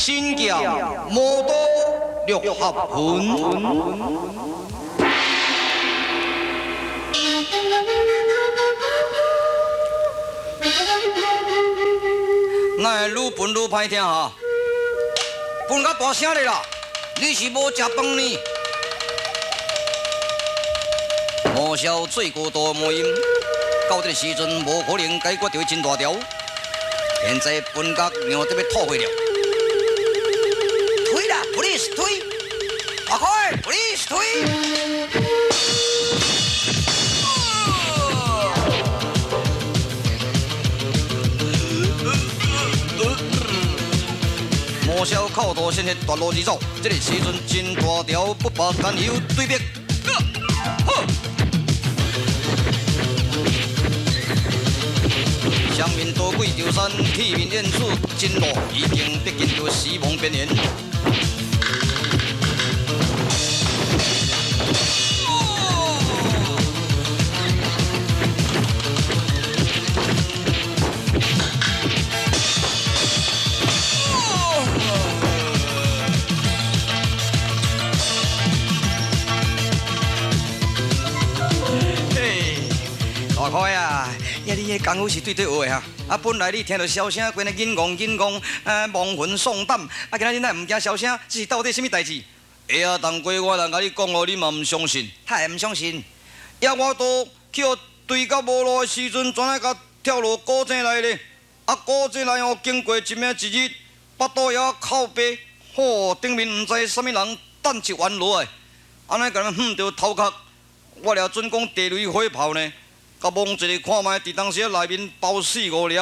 神剑魔刀六合拳。那会愈分愈歹听哈，分较大声咧啦！你是无食饭呢？魔痟最高度魔音，到这个时阵无可能解决著真大条。现在分甲娘得欲吐血了，推啦，please 推，阿开，please 推。魔痟口吐鲜血，夺路而走。这个时阵真大条，不罢甘休对逼。双面刀鬼丢山，铁面燕子真路，已经逼近到死亡边缘。嘿，大开啊！呀，你彼功夫是对佗学的哈？啊，本来你听著痟声，规个紧戆紧戆，啊，亡魂丧胆。啊，今仔日哪会毋惊痟声？这是到底啥物代志？会啊，当过我人共你讲哦，你嘛毋相信？他会毋相信？呀，我都去予追到无路的时阵，怎来共跳落古井内咧？啊，古井内哦，经过一暝一日，腹肚也哭白，吼，顶面毋知啥物人弹一丸落来，按呢共咱晃著头壳，我掠准讲地雷火炮呢。共摸一下看觅，伫当时内面包四五粒，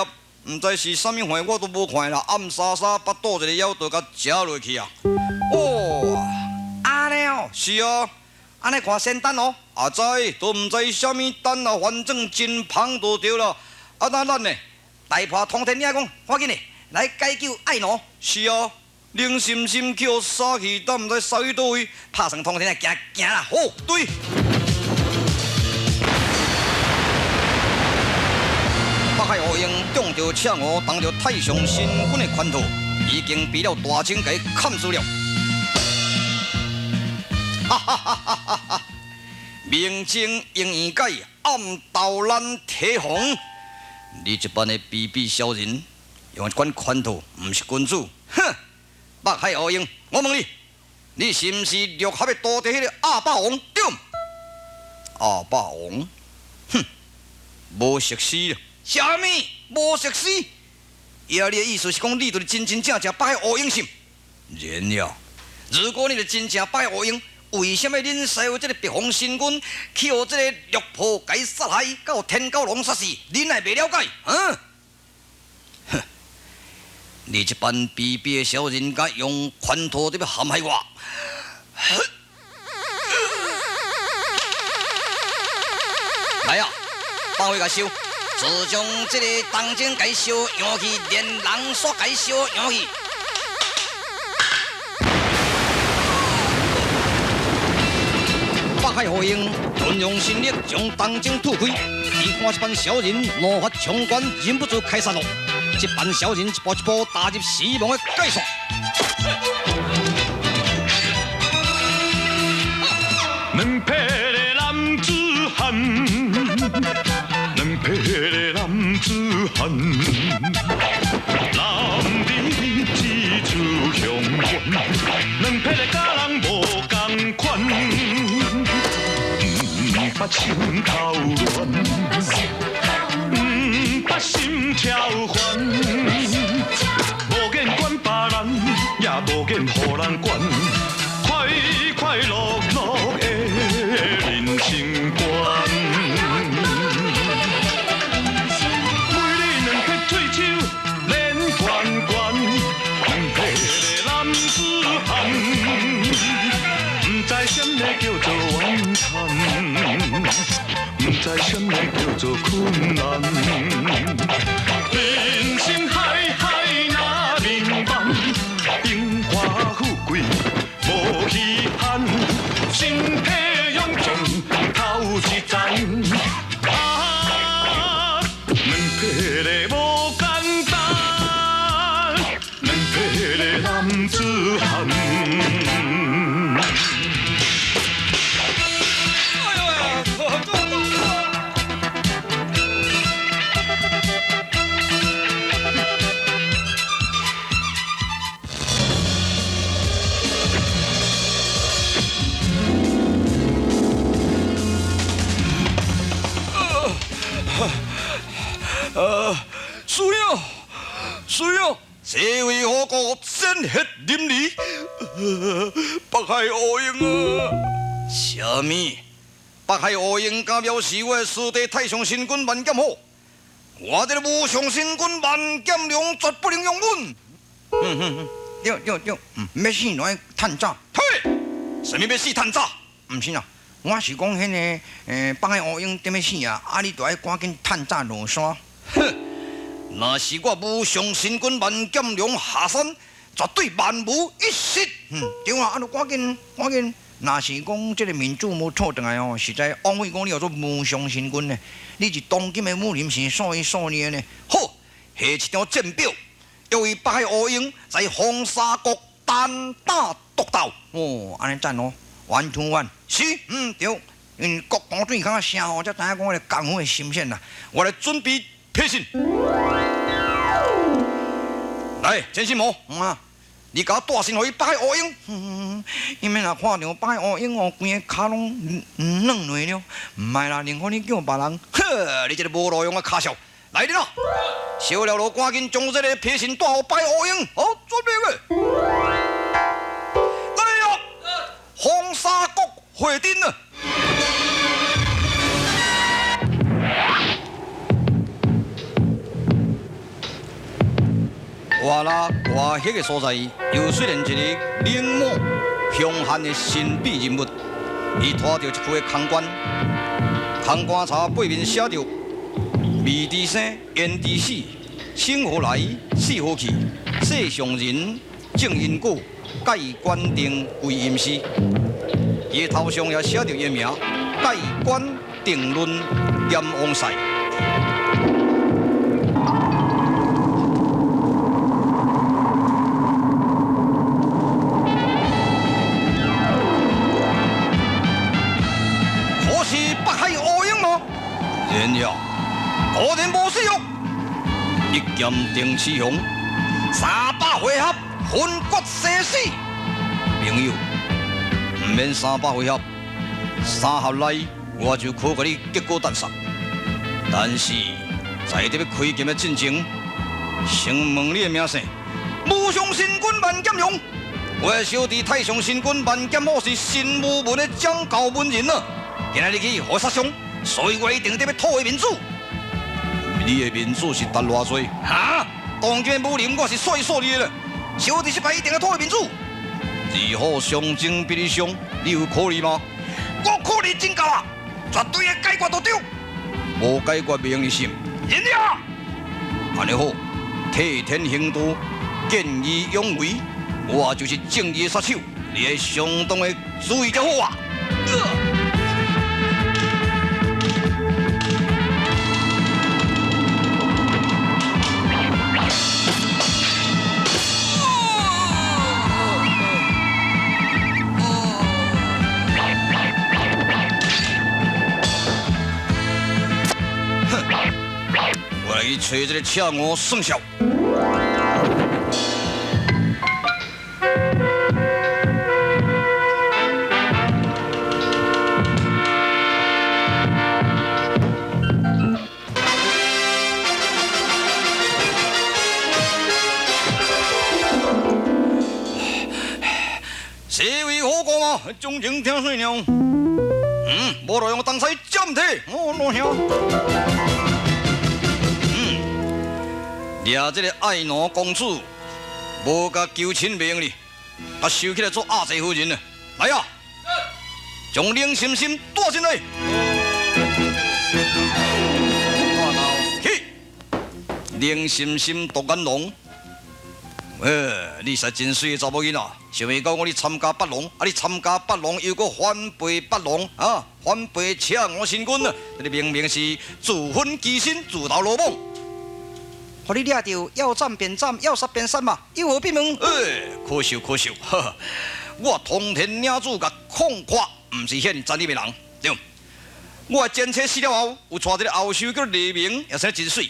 毋知是啥物货，我都无看啦。暗沙沙，腹肚一个枵，就共食落去啊！哦，按呢哦，是啊，按呢看仙丹哦，啊知，都毋知啥物丹啊，反正真芳就对啦。啊，那咱呢？大破通天，你爱讲，赶紧的来解救爱奴。是啊，冷心心去予杀去，都毋知杀去佗位，拍算通天啊，行行啦，好，对。北海乌鹰中著赤鹅，当著太上神君的拳套，已经被了大清给砍死了。哈哈哈哈哈！明争应元解，暗斗咱铁红。你这般的卑鄙小人，用这款拳套，毋是君子。哼！北海乌鹰，我问你，你是毋是六合的徒弟彼个鸭霸王？对。鸭霸王？哼，无熟识啦。啥物？无熟识？呀，你的意思是讲你就是真真正正北海乌鹰是？然了，如果你是真正北海乌鹰，为啥物恁师父这个白虹神君去予这个绿婆共杀害，到天狗龙杀死？恁会袂了解？嗯？哼！你这般卑鄙的小人，敢用拳头伫欲陷害我？来啊，放火共烧！自将这个东京共烧扬去，连人煞共烧扬去。北海乌鹰运用神力将东京吐开，伊看这班小人怒发冲冠，忍不住开杀了。这班小人一步一步踏入死亡的界线。两撇的男子汉。两撇的男子汉，男儿志出雄关，两撇的佮人无仝款，毋捌心头乱，毋捌心超烦，无言管别人，也无言予人管，快快乐乐的人生观。啥物叫做怨叹，毋知啥物叫做困难。人生海海若眠梦，荣华富贵无稀罕，身体勇壮头一层。啊，两撇的无简单，两撇的男師兄，師兄，這位好哥鮮血淋漓，北海烏鷹啊！啥物？北海烏鷹敢藐視我的師弟太上神君萬劍虎？我這个無上神君萬劍龍絕不能容忍！嗯嗯嗯，對對對，欲死就愛趁早。退，啥物欲死趁早？毋是啦，我是講彼个，北海烏鷹踮咧死啊，啊，你就愛趕緊趁早落山。哼，若是我無上神君萬劍龍下山，絕對萬無一失。嗯，對啊，啊，就趕緊趕緊。若是講這个面子無討轉來哦，實在枉費講你叫做無上神君呢。你是當今的武林是數一數二的呢。好，下一張戰表，約為北海烏鷹在風沙國單打獨鬥。哦，按呢讚哦，one to one，是，嗯對，因為國光水較聲吼，才知影講彼个功夫的深淺啦。我來準備批信。來，錢新魔，嗯啊。你共我帶信予伊北海烏鷹，伊免若看著北海烏鷹哦，規个跤攏軟落了。毋愛啦，寧可你叫別人。呵，你這个無路用的跤數，來人啊！小了囉，趕緊將這个批信帶予北海烏鷹。好，準備未？來啊！風沙國會陣啊！哇啦！外彼个所在，又出现一个冷漠凶悍的神秘人物。伊拖著一区的空棺，空棺材背面写著“未知生，焉知死？生何来，死何去？世上人，正因果，盖棺定归阴司。”伊的头上也写著伊的名：盖棺定论阎王赛。然呀，果然无死哦！一剑定雌雄，300回合分决生死。朋友，毋免300回合，3合内我就可共你结果单杀。但是在这欲开剑的进前，先问你的名姓。无上神君万剑龙，我的小弟太上神君万剑虎是神武门的掌教门人啊！今仔日去予杀伤。所以我一定得欲讨伊面子。你的面子是值偌济？哈！当今武林我是数一数二的了，小弟这摆一定欲讨伊面子。二虎相争比你伤，你有考虑吗？我考虑真够啊，绝对会解决就对。无解决袂用得心。忍了。按呢好，替天行道，见义勇为，我就是正义的杀手，你会相当的注意才好啊。去揣这个赤鹅算数。这位好哥吗？钟情听水了。嗯，无路用的东西暂退。我老兄。掠这个爱奴公主，无共求亲袂用哩，共收起来做阿济夫人了。来啊，将冷心心带进来。去，冷心心独眼龙。你实真媠的查某囡仔，想袂到讲你参加北龙，啊你参加北龙又阁反背北龙，啊反背赤鹅神君啊！你明明是自焚其身，自投罗网。予你掠著，要斩便斩，要杀便杀嘛，有何必问？可惜可惜，我通天领主共控看，毋是遐尔残忍的人，对。我的前妻死了后，有娶一个后嗣叫黎明，也生得真媠。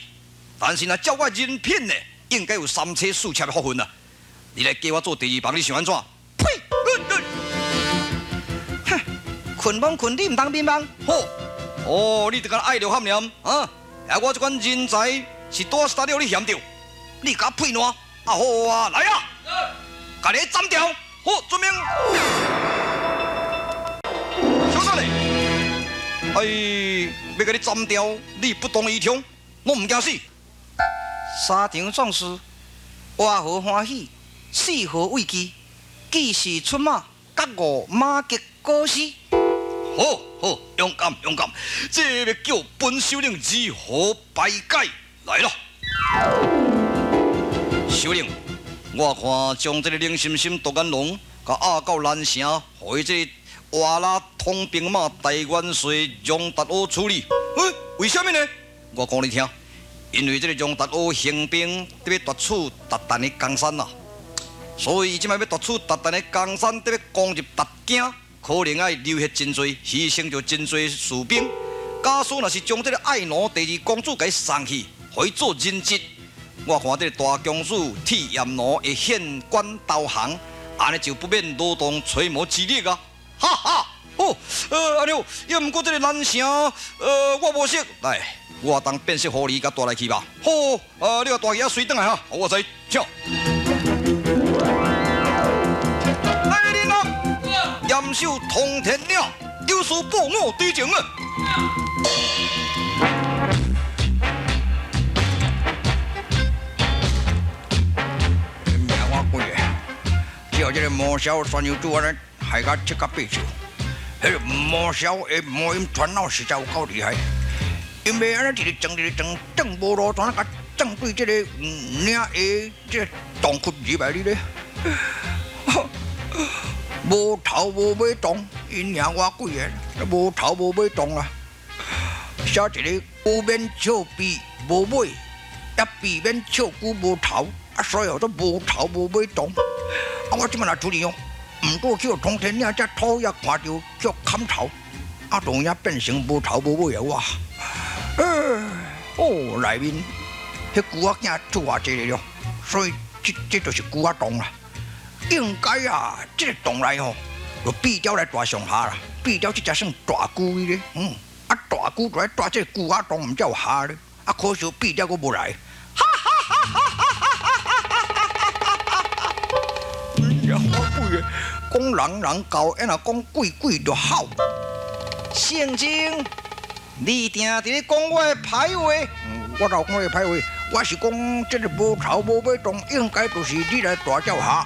但是若照我人品呢，应该有3妻4妾的福分啊！你来叫我做第二房，你想按怎？呸！哼，困罔困，你毋通眠梦。好，哦，你就敢爱著喊念啊？啊，我這款人才是拄仔了你嫌著，你共配爛，啊好啊，來啊，共你斬掉，好，遵命。小等咧，哎，欲共你斬掉，你不動於衷，我毋驚死。沙場壯士，活號歡喜，死號畏懼，既是出馬，覺悟馬極過死。好好，勇敢勇敢，這欲叫本首領如何排解？來咯，首領，我看將這个冷心心獨眼龍，共押到南城，予伊這个瓦剌統兵馬大元帥楊達甌處理。欸，為啥物呢？我講你聽，因為這个楊達甌興兵欲奪取韃靼的江山啦，所以這擺欲奪取韃靼的江山，欲攻入韃京，可能愛流血真濟，犧牲著真濟士兵。假使若是將這个愛奴第二公主共伊送去，予伊做人質，我看這个大公主鐵焰奴會獻官投降，按呢就不免勞動吹毛之力啊！哈哈，好，按呢好，抑毋過這个南城，我無識，來，我當變色狐狸共帶來去吧。好，你共帶去啊，隨轉來哈，我知，請。來人啊！嚴守通天嶺，有事報我底情啊！命我鬼个，只有這个魔痟宣油主按呢害甲七甲八笑。彼个魔痟的魔音傳腦實在有夠厲害，因為按呢一直轉一直轉，轉無路轉共轉對這个嶺下這个洞窟入來哩咧。無頭無尾洞，𪜶贏我幾个，無頭無尾洞啦。寫一个無免笑鼻無尾，也避免笑龜無頭，啊，所以叫做無頭無尾洞。啊，我這擺若處理哦，毋過去予通天嶺這土野看著去予砍頭，啊，就有影變成無頭無尾啊！我，哦，內面彼龜仔囝出偌濟个了，所以這就是龜仔洞啦。應該啊，這个洞內吼，就變雕來大上下啦，變雕這隻算大龜咧，啊大龜就愛蹛這个龜仔洞，毋才有蝦咧，啊可惜變雕閣無來，哈哈哈哈哈哈！呀，我鬼个，講人人狗，按怎講鬼鬼就吼。聖經，你定佇咧講我的歹話。我哪有講你的歹話？我是講這个無頭無尾洞，應該就是你來蹛才有蝦。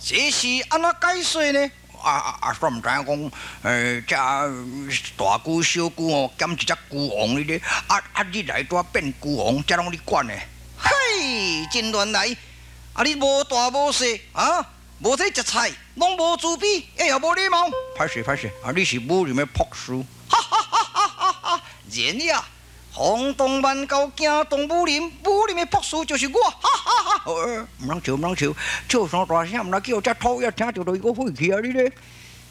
這是按怎解說呢？啊啊！煞毋知影講，這大龜小龜吼，兼一隻龜王哩咧。啊啊！你來拄變龜王，這攏你管的。嘿，真亂來！啊，你無大無細啊，無體食菜，攏無慈悲，也無禮貌。歹勢歹勢！啊，你是武林的樸師。哈哈哈哈哈哈！人呀，轟動萬教，驚動武林，武林的樸師就是我。哈哈哈！毋通笑，毋通笑，笑傷大聲，毋知叫這土野聽著就伊閣火氣啊！你咧？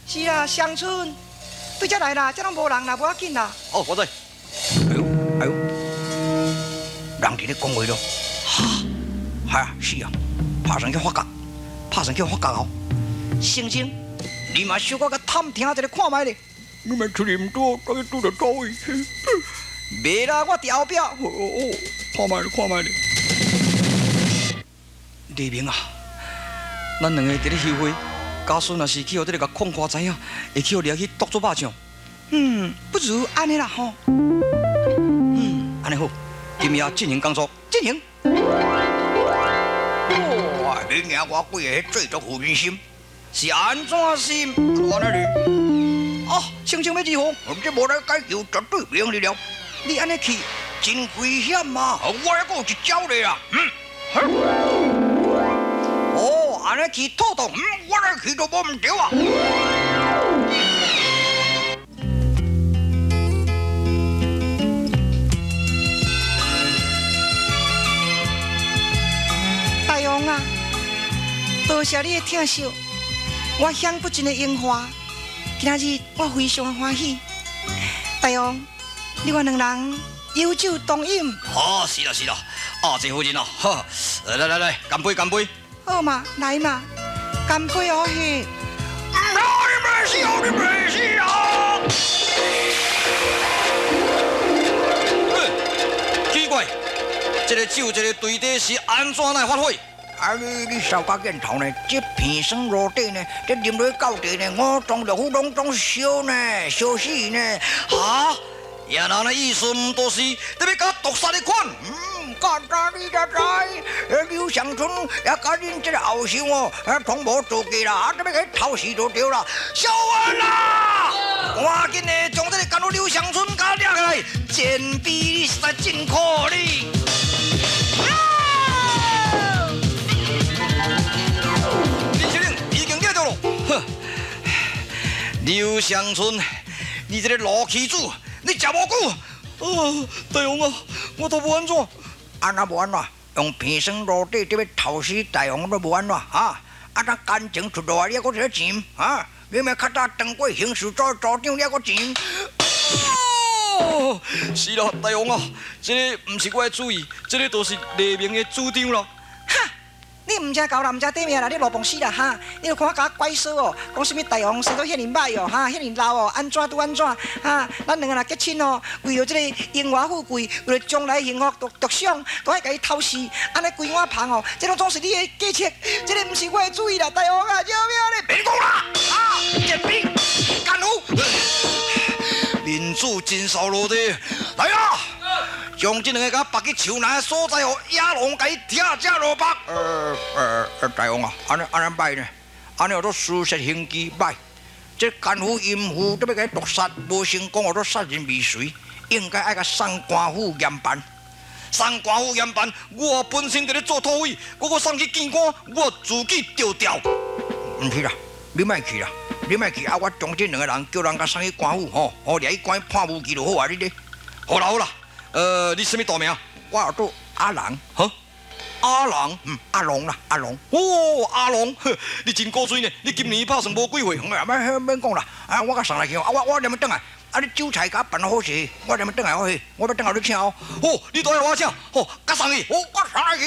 是啊，鄉村對這來啦，這攏無人啦，無要緊啦。好，我知。哎喲，哎喲，人佇咧講話咯。哈，係啊，是啊，拍算去發覺，拍算去發覺哦。先生，你嘛小可共探聽一下看覓咧。你莫出去毋對，共伊拄著走去。袂啦，我佇後壁。哦哦，看覓咧，看覓咧。黎明啊，咱兩个佇咧幽會，假使若是去予這个共控看知影，會去予掠去剁做肉醬。不如按呢啦吼。按呢好，今夜進行工作，進行。哇，你贏我幾个，最足負人心，是按怎心？按呢哩？哦，親像欲如何？這無來解救，絕對袂用得了。你按呢去，真危險嘛！我還閣有一招咧啦。哦，按呢去妥當。我來去都無毋對啊。大王啊，多謝你的疼惜，我享不盡的榮華。今仔日我非常歡喜。大王，你我兩人有酒同飲。好，是啦是啦，啊，這夫人啊，哈，來來來，乾杯乾杯。好嘛，來嘛，乾杯哦嘿。唔好，你袂死哦，你袂死啊！這个酒，這个對底是按怎來發揮？啊！你燒甲見頭呢？這砒霜落底呢？這啉落去到底呢？五臟六腑攏總燒呢，燒死呢！哈？也人的意思毋都是你欲共我毒殺的款？嗯，簡單你才知，劉湘春也佮恁這个後生哦，通謀做計啦，啊，這欲共伊偷襲就對啦。小安啦，趕緊的將這个奸夫劉湘春共我掠起來，賤婢你實在真可憐。林首領已經掠著囉。哼，劉湘春，你這个老妻子！你食無久？哦，大王啊，我都無按怎，按怎無按怎？用砒霜落底，這欲頭死大王都無按怎？哈！啊，咱感情出落來，你還閣一个錢？哈！你咪較早當過刑事組組長，你還閣錢？哦，是啦，大王啊，這个毋是我的主意，這个都是黎明的主張啦。哈！你毋知猴啦，毋知短命啦，你落磅死啦哈！你著看我共我拐說哦，講啥物大王生做遐爾歹哦，哈，遐爾老哦，按怎拄按怎哈？咱兩个若結親哦，為著這个榮華富貴，為著將來幸福著想，都愛共伊偷襲，按呢規碗芳哦，這攏總是你的計策，這个毋是我的主意啦，大王啊，救命咧！免講啦，啊，賤婢，奸夫，民主真燒落地，來啊！將這兩个共我縛去樹林的所在，予野狼共伊拆食落腹。大王啊，按呢按呢歹呢，按呢叫做私設行機歹。這奸夫淫婦都欲共伊毒殺，無成功，叫做殺人未遂，應該愛共送官府嚴辦。送官府嚴辦，我本身佇咧做土匪，我閣送去見官，我自己著調。毋是啦，你莫去啦，你莫去啊！我將這兩个人叫人共送去官府吼，吼掠去關判無期就好啊！你咧，好啦好啦。你啥物大名？我叫做阿郎。哈？阿郎？嗯，阿龍啦，阿龍。哦，阿龍，你真古錐呢！你今年拍算無幾歲？免免講啦，啊，我共送來去，啊，我連欲轉來，啊，你酒菜共我辦好勢，我連欲轉來好勢，我欲轉來你請哦。好，你倒來我請，好，共送去，好，我送來去。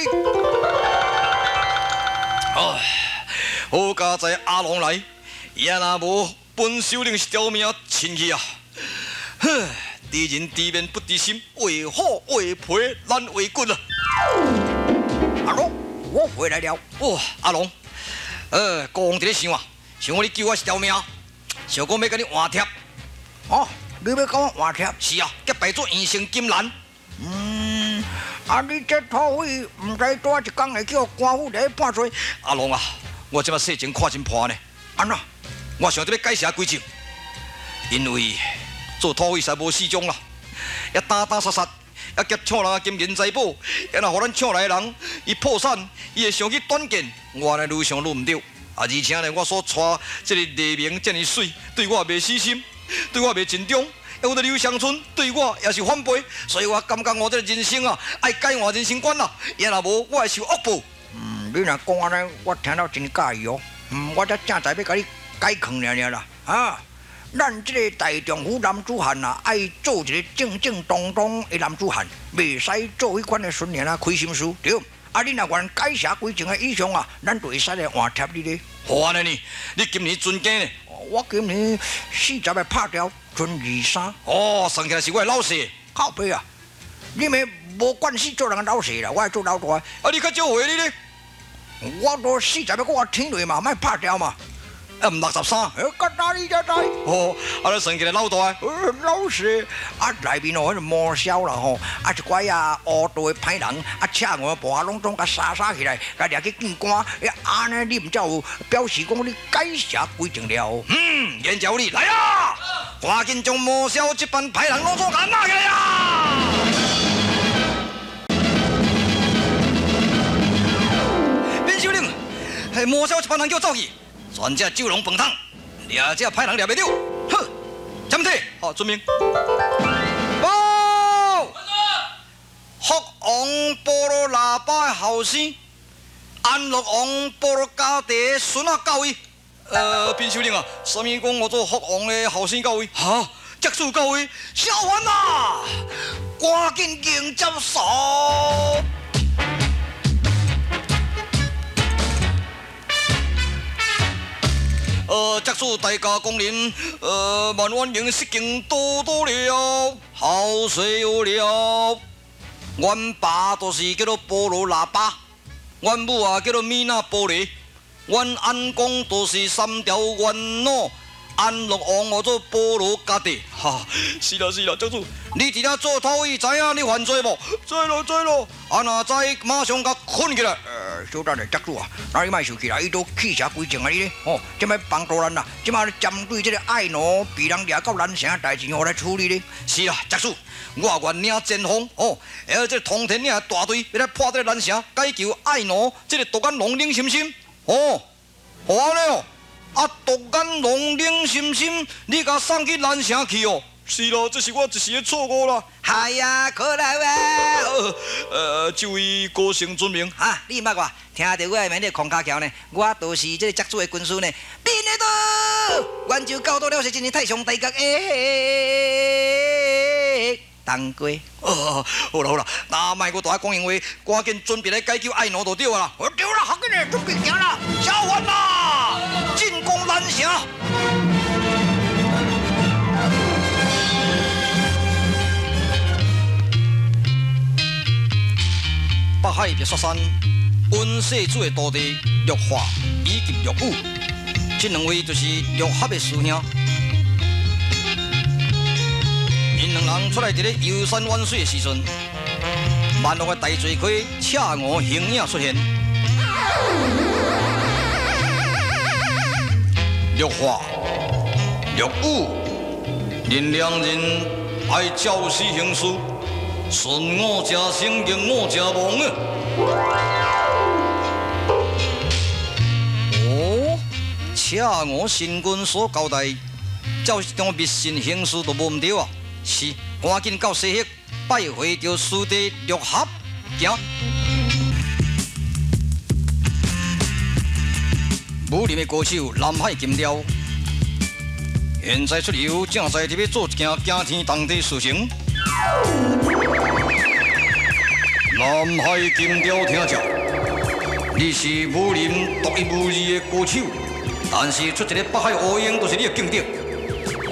唉，好佳哉阿龍來，也若無本首領一條命凊去啊！哼。知人知面不知心，畫虎畫皮難畫骨啊！阿龍，我回來了。哇，阿龍，國王佇咧想啊，想講你救我一條命，想講欲共你換帖。哦，你欲共我換帖？是啊，結拜做袁成金蘭。嗯，啊，你這土匪毋知拄仔一工會叫官府來判罪。阿龍啊，我這擺世情看真破呢。按怎？我想著欲改邪歸正，因為做土匪實無死忠啦，也打打殺殺，也劫搶人的金銀財寶，也若予咱搶來的人，伊破產，伊會想去短見，我按呢愈想愈毋對。啊，而且呢，我所娶這个黎明這爾媠，對我也袂死心，對我也袂盡忠，啊，阮的劉湘春對我也是反背，所以我感覺我這个人生啊，愛改換人生觀啦，也若無，我會受惡報。嗯，你若講按呢，我聽了真佮意哦。嗯，我才正在欲共你解勸爾爾啦，啊。咱這个大丈夫男子漢啊，愛做一个正正當當的男子漢，袂使做彼款的孫兒啊，虧心事，對。啊，你若願改邪歸正的以上啊，咱就會使來換帖你咧。好按呢，你今年尊幾呢？我今年40的拍掉，賰23。哦，算起來是我的老細。靠北啊！你們無關係做人的老細啦，我愛做老大。啊，你較少歲你咧？我都40的，閣添落嘛，莫拍掉嘛。啊，毋63。較早你才知。哦，啊，你算起來老大。老細，啊，內面哦，彼个魔痟啦吼，啊，一寡啊烏道的歹人，啊，赤五步啊，攏總共殺殺起來，共掠去見官。按呢，你毋才有表示講你改邪歸正了。嗯，言有理，來啊！趕緊將魔痟這班歹人攏總共拿起來啊！邊首領，彼魔痟這班人叫走去。全只酒龍飯桶，掠這歹人掠袂著。哼，針體，好，遵命。報，福王菠蘿喇叭的後生，安樂王菠蘿家弟的孫仔到位。邊首領啊，啥物講我做福王的後生到位？哈，接受到位，小凡啊，趕緊迎接嫂。接受大駕光臨，萬婉瑩失敬多多了，好水有了。阮爸就是叫做菠萝喇叭，阮母啊叫做米娜玻璃，阮安公就是三条元老。安乐王号做菠萝家弟，哈，是啦是啦，教主，你伫遐做头伊知影你犯罪无？知咯知咯，啊若知马上共捆起来。小等下，教主啊，那你莫生气啦，伊都弃邪归正啊，你咧，吼，这摆帮助咱啦，这摆针对这个爱奴被人掠到南城的代志，吼来处理咧。是啦，教主，我愿领前锋，吼，而这通天岭的大队欲来破这个南城，解救爱奴这个独眼龙冷心心，哦，好按呢哦。啊！独眼龙冷心心，你共送去南城去哦？是咯，这是我一时的错误啦。哎呀，可来啊！这位高僧尊明。哈，你毋捌我？听著我的名字空跤桥呢？我就是这个遮主的军师呢。变的多，元州到倒了是真是太上大角的冬瓜。哦，好啦好啦，那莫阁大讲闲话，赶紧准备来解救爱奴就对啊啦。对啦，好紧嘞，准备行啦，小贩啦，进攻南城。北海白雪山，温世主的徒弟绿化以及绿武，这两位就是绿侠的师兄。𪜶两人出来伫咧游山玩水的时阵，万恶的大嘴盔赤鹅形影出现。绿化、绿武，恁两人爱照死行事，顺我者生，逆我者亡啊！哦，赤鹅神君所交代，照这种迷信行事都无毋对啊！是，赶紧到西域拜会著师弟绿侠，行。武林的高手南海金雕，现在出游，正在伫欲做一件惊天动地事情。南海金雕听讲，你是武林独一无二的高手，但是出一个北海乌鹰，就是你的劲敌。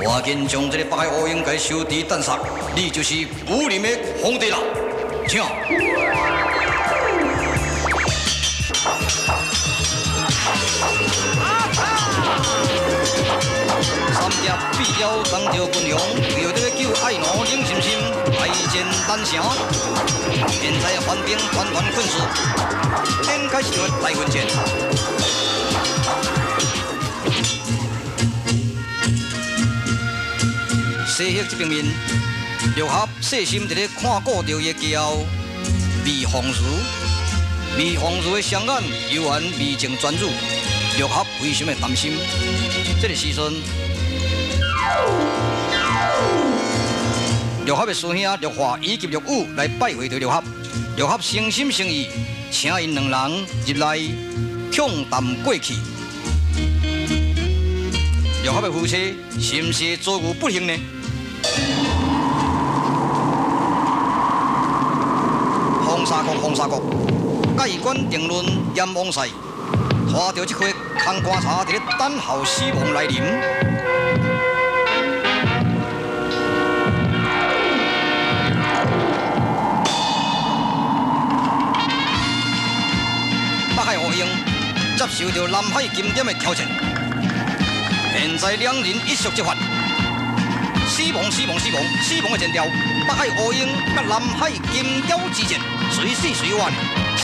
赶紧将这个北海乌鹰给收治斩杀，你就是武林的皇帝啦！请。三侠闭腰当着军雄，为着欲救爱奴冷心心，来战南城。现在番兵团团困住，展开一场大混战。西域这边面，绿侠细心伫咧看顾著伊的继后魏凤如，魏凤如的双眼犹原未尽专注，绿侠非常的担心。这个时阵，绿侠的师兄绿华以及绿武来拜会著绿侠，绿侠诚心诚意，请𪜶两人入来畅谈过去。绿侠的夫妻是毋是遭遇不幸呢？风沙国，风沙国，盖棺定论阎王赛，拖著这块空棺材伫咧等候死亡来临。北海乌鹰接受著南海金点的挑战，现在两人一触即发。死亡，死亡，死亡，死亡的前兆，北海乌鹰佮南海金雕之战，谁死谁冤？